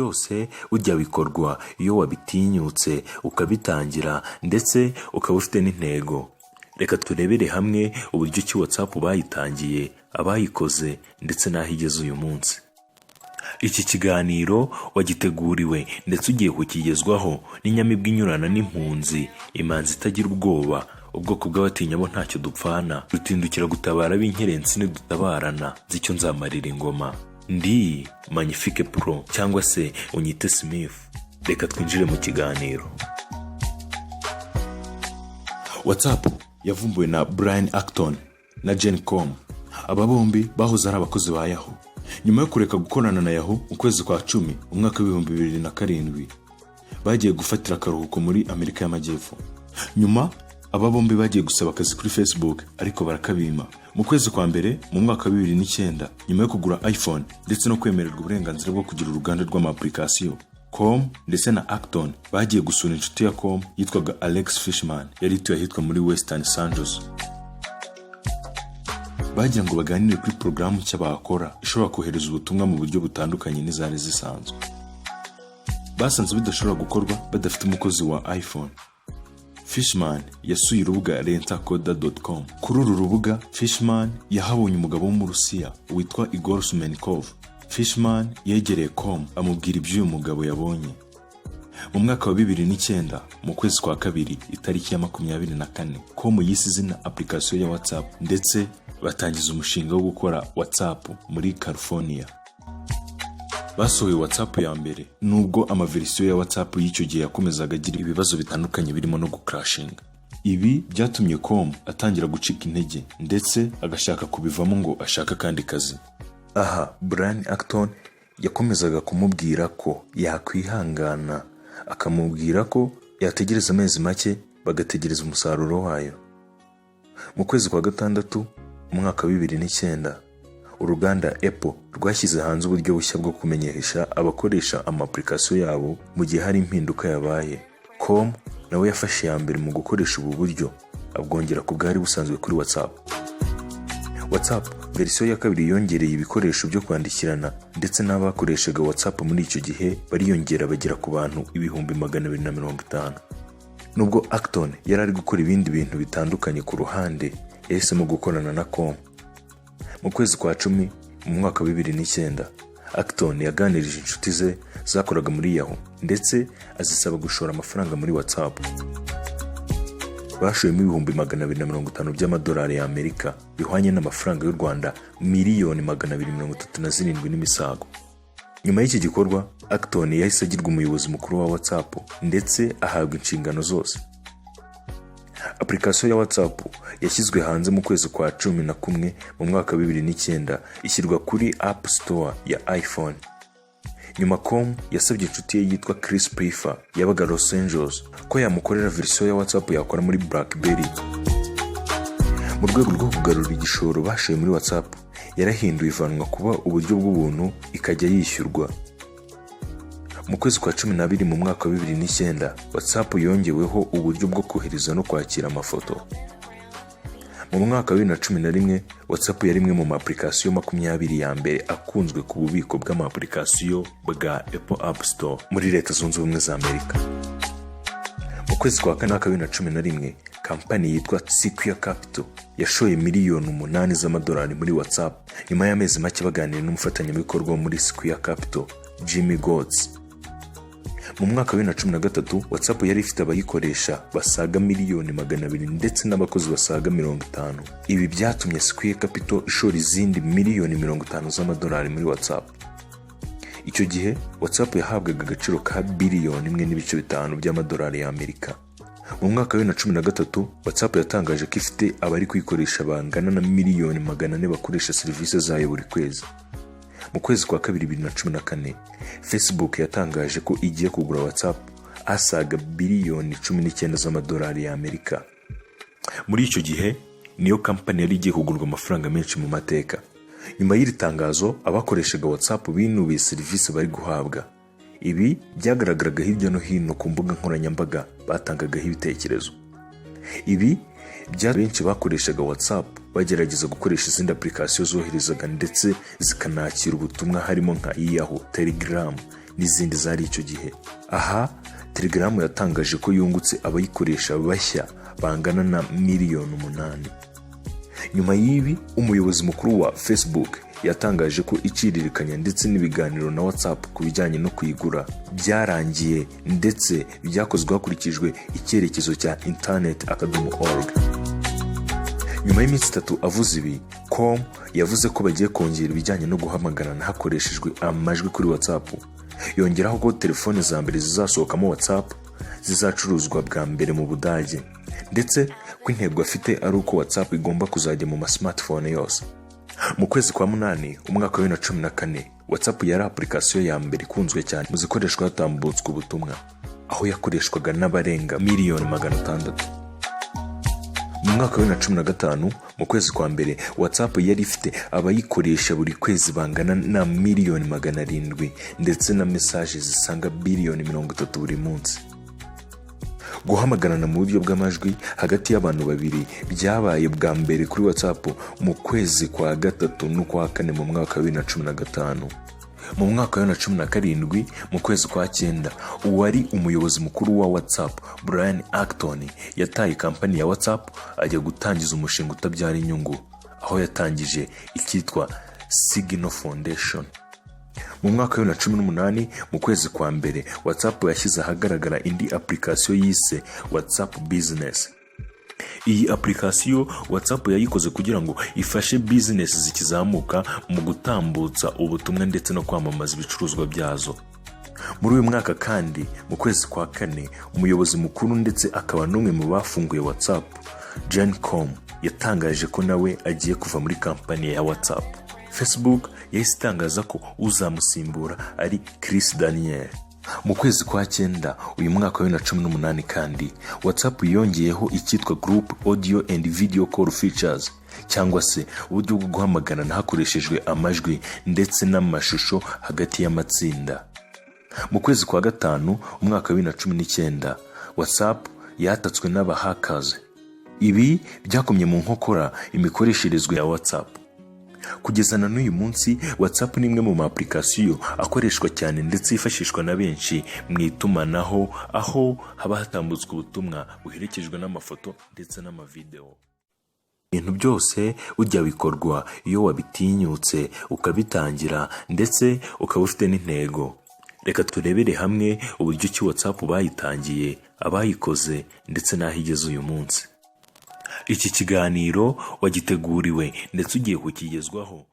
Byose burya bikorwa iyo wabitinyutse ukabitangira, ndetse ukaba ufite n'intego. Reka turebere hamwe uburyo ki WhatsApp bayitangiye, abayikoze, ndetse n'aho igeze uyu munsi. Iki kiganiro wagiteguriwe ndetse ugiye kukigezwaho n'inyamibwa inyurana n'impunzi, imanzi itagira ubwoba, ubwoko bw'abatinya bo ntacyo dupfana, rutindukira gutabara b'inkerensi nidutabarana, nzi icyo nzamarira ingoma. Ndi Magnifique Pro cyangwa se unyite Smith. Reka twinjire mu kiganiro. WhatsApp yavumbuwe na Brian Acton na Jan Koum. Aba bombi bahoze ari abakozi ba Yahoo. Nyuma yo kureka gukorana na Yahoo mu kwezi kwa 10 mu mwaka w'2007, bagiye gufatira akaruhuko muri Amerika y'Amajyepfo. Nyuma aba bombi bagiye gusaba akazi kuri Facebook, ariko barakabima. Mu kwezi kwa mbere mu mwaka wa 2009, nyuma yo kugura iPhone ndetse no kwemererwa uburenganzira bwo kugira uruganda rw'ama-application, Koum ndetse na Acton bagiye gusura inshuti ya Koum yitwaga Alex Fishman, yari ituye ahitwa muri Western San Jose. Bagira ngo baganire kuri porogaramu nshya bakora ishobora kohereza ubutumwa mu buryo butandukanye n'izari zisanzwe. Basanze bidashobora gukorwa badafite umukozi wa iPhone. Fishman yasuye urubuga rentacoder.com. Kuri uru rubuga, Fishman yahabonye umugabo w'Umurusiya witwa Igor Soumenkov. Fishman yegereye Koum, amubwira iby'uyu mugabo yabonye. Mu mwaka wa 2009, mu kwezi kwa kabiri, itariki ya 24, Koum yise izina application ya WhatsApp, ndetse batangiza umushinga wo gukora WhatsApp muri California. Basohoye WhatsApp ya mbere, nubwo amaverisiyo ya WhatsApp y'icyo gihe yakomezaga agira ibibazo bitandukanye birimo no gucrashinga. Ibi byatumye Koum atangira gucika intege, ndetse agashaka kubivamo ngo ashake akandi kazi. Aha Brian Acton yakomezaga kumubwira ko yakwihangana, akamubwira ko yategereza amezi make bagategereza umusaruro wayo. Mu kwezi kwa gatandatu mu mwaka wa 2009, uruganda Apple rwashyize hanze uburyo bushya bwo kumenyesha abakoresha ama application yabo mu gihe hari impinduka yabaye. Koum nawe yafashe iya mbere mu gukoresha ubu buryo, abwongera ku bwari busanzwe kuri WhatsApp. WhatsApp verisiyo ya kabiri yongereye ibikoresho byo kwandikirana, ndetse n'abakoreshaga WhatsApp muri icyo gihe bariyongera, bagera ku bantu 250,000. Nubwo Acton yari ari gukora ibindi bintu bitandukanye ku ruhande, yahisemo gukorana na Koum. Mu kwezi kwa 10 mu mwaka wa 2009, Acton yaganirije inshuti ze zakoraga muri Yahoo, ndetse azisaba gushora amafaranga muri WhatsApp. Bashoyemo 250,000 by'amadolari y'Amerika, bihwanye n'amafaranga y'u Rwanda miliyoni 237 n'imisago. Nyuma y'iki gikorwa, Acton yahise agirwa umuyobozi mukuru wa WhatsApp, ndetse ahabwa inshingano zose. Application ya WhatsApp yashyizwe hanze mu kwezi kwa 11 mu mwaka wa 2009, ishyirwa kuri App Store ya iPhone. Nyuma Koum yasabye inshuti ye yitwa Chris Pfeiffer yabaga Los Angeles ko yamukorera verisiyo ya WhatsApp yakora muri BlackBerry. Mu rwego rwo kugarura igishoro bashoye muri WhatsApp, yarahinduye, ivanwa kuba uburyo bw'ubuntu ikajya yishyurwa. Mu kwezi kwa 12 mu mwaka wa 2009, WhatsApp yongeweho uburyo bwo kohereza no kwakira amafoto. Mu mwaka wa 2011, WhatsApp yari imwe mu ma application 20 ya mbere akunzwe ku bubiko bw'ama application bwa Apple App Store muri Leta Zunze Ubumwe za Amerika. Mu kwezi kwa kane mwaka wa 2011, kampani yitwa Sequoia Capital yashoye miliyoni 8 z'amadolari muri WhatsApp, nyuma y'amezi make baganiriye n'umufatanyabikorwa wo muri Sequoia Capital, Jimmy Wales. Mu mwaka wa 2013, WhatsApp yari ifite abayikoresha basaga miliyoni 200 ndetse n'abakozi basaga 50. Ibi byatumye Sequoia Capital ishora izindi miliyoni 50 z'amadolari muri WhatsApp. Icyo gihe WhatsApp yahabwaga agaciro ka biliyoni 1.5 by'amadolari y'Amerika. Mu mwaka wa 2013, WhatsApp yatangaje ko ifite abari kuyikoresha bangana na miliyoni 400 bakoresha serivisi zayo buri kwezi. Mu kwezi kwa kabiri 2014, Facebook yatangaje ko igiye kugura WhatsApp asaga biliyoni 19 z'amadolari y'Amerika. Muri icyo gihe niyo kampani yari igiye kugurwa amafaranga menshi mu mateka. Nyuma y'iri tangazo, abakoreshaga WhatsApp binubiye serivisi bari guhabwa. Ibi byagaragaraga hirya no hino ku mbuga nkoranyambaga batangagaho ibitekerezo. Ibi bya benshi bakoreshaga WhatsApp bagerageza gukoresha izindi application zoherezaga ndetse zikanakira ubutumwa, harimo nka Yahoo, Telegram n'izindi zari icyo gihe. Aha Telegram yatangaje ko yungutse abayikoresha bashya bangana na miliyoni 8. Nyuma y'ibi, umuyobozi mukuru wa Facebook yatangaje ko iciririkanya ndetse n'ibiganiro na WhatsApp ku bijyanye no kuyigura byarangiye, ndetse byakozwe hakurikijwe icyerekezo cya internet.org. Nyuma y'iminsi 3 avuze ibi, Koum yavuze ko bagiye kongera ibijyanye no guhamagarana hakoreshejwe amajwi kuri WhatsApp, yongeraho ko telefone za mbere zizasohokamo WhatsApp zizacuruzwa bwa mbere mu Budage, ndetse ko intego afite ari uko WhatsApp igomba kuzajya mu ma smartphone yose. Mu kwezi kwa munani umwaka wa 2014, WhatsApp yari application ya mbere ikunzwe cyane mu zikoreshwa hatambutswa ubutumwa, aho yakoreshwaga n'abarenga miliyoni 600. Mu mwaka wa 2015, mu kwezi kwa mbere, WhatsApp yari ifite abayikoresha buri kwezi bangana na miliyoni 700, ndetse na message zisaga biliyoni 30 buri munsi. Guhamagarana mu buryo bw'amajwi hagati y'abantu babiri byabaye bwa mbere kuri WhatsApp mu kwezi kwa gatatu n'ukwa kane mu mwaka wa 2015. Mu mwaka wa 2017, mu kwezi kwa cyenda, uwari umuyobozi mukuru wa WhatsApp, Brian Acton, yataye kampani ya WhatsApp ajya gutangiza umushinga utabyara inyungu, aho yatangije icyitwa Signal Foundation. Mu mwaka wa 2018, mu kwezi kwa mbere, WhatsApp yashyize ahagaragara indi application yise WhatsApp Business. Iyi application WhatsApp yayikoze kugira ngo ifashe business zikizamuka mu gutambutsa ubutumwa ndetse no kwamamaza ibicuruzwa byazo. Muri uyu mwaka kandi, mu kwezi kwa kane, umuyobozi mukuru ndetse akaba n'umwe mu bafunguye WhatsApp, Jan Koum, yatangaje ko nawe agiye kuva muri kampani ya WhatsApp. Facebook yahise itangaza ko uzamusimbura ari Chris Daniel. Mu kwezi kwa cyenda uyu mwaka wa 2018 kandi, WhatsApp yongeyeho icyitwa Group Audio and Video Call Features, cyangwa se uburyo bwo guhamagarana hakoreshejwe amajwi ndetse n'amashusho hagati y'amatsinda. Mu kwezi kwa gatanu umwaka wa 2019, WhatsApp yatatswe n'aba hackers. Ibi byakomye mu nkokora imikoresherezwe ya WhatsApp. Kugeza na n'uyu munsi, WhatsApp ni imwe mu ma application akoreshwa cyane ndetse yifashishwa na benshi mu itumanaho, aho haba hatambutswa ubutumwa buherekejwe n'amafoto ndetse n'amavideo. Ibintu byose burya bikorwa iyo wabitinyutse ukabitangira, ndetse ukaba ufite n'intego. Reka turebere hamwe uburyo ki WhatsApp bayitangiye, abayikoze ndetse n'aho igeze uyu munsi. Iki kiganiro wagiteguriwe ndetse ugiye kukigezwaho.